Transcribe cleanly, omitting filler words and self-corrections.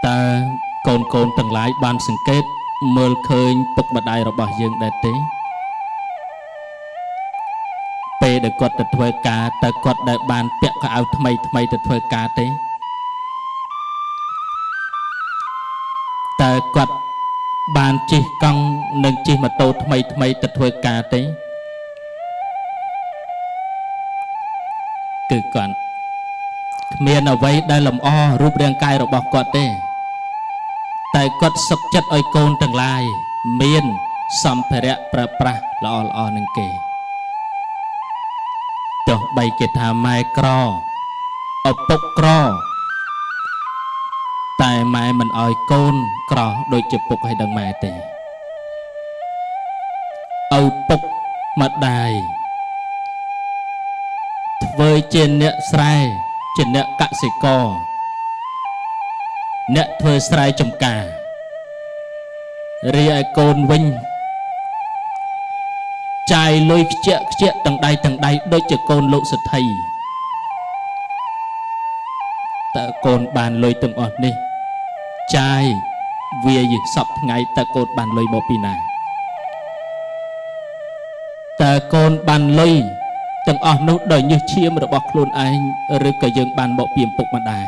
តើកូនកូនទាំងឡាយបានសង្កេតមើលឃើញពុកម្ដាយរបស់យើងដែរទេពេលដែលគាត់ទៅធ្វើការតើគាត់ដែលបានពាក់ខោអាវថ្មីថ្មីទៅធ្វើការទេតើគាត់បានជិះកង់និងជិះម៉ូតូថ្មីថ្មីទៅធ្វើការទេគឺគាត់គ្មានអ្វីដែលលម្អរូបរាងកាយរបស់គាត់ទេតែគាត់សុខចិត្តឲ្យកូនទាំងឡាយមានសម្ភារៈប្រើប្រាស់ល្អល្អនឹងគេទោះបីគេថាម៉ែក្រឪពុកក្រតែម៉ែមិនឲ្យកូនក្រដូចជាពុកឲ្យដឹងម៉ែទេឪពុកម្ដាយធ្វើជាអ្នកស្រែជាអ្នកកសិករអ្នកធ្វើស្រែចម្ការរីឯកូនវិញចាយលុយខ្ជាក់ខ្ជាក់ទាំងដៃទាំងដៃដូចជាកូនលោកសេដ្ឋីតើកូនបានលុយទាំងអស់នេះចាយវាយសពថ្ងៃតើកូនបានលុយមកពីណាតើកូនបានលុយទាំងអស់នោះដោយញើសឈាមរបស់ខ្លួនឯងឬក៏យើងបានមកពីឪពុកម្ដាយ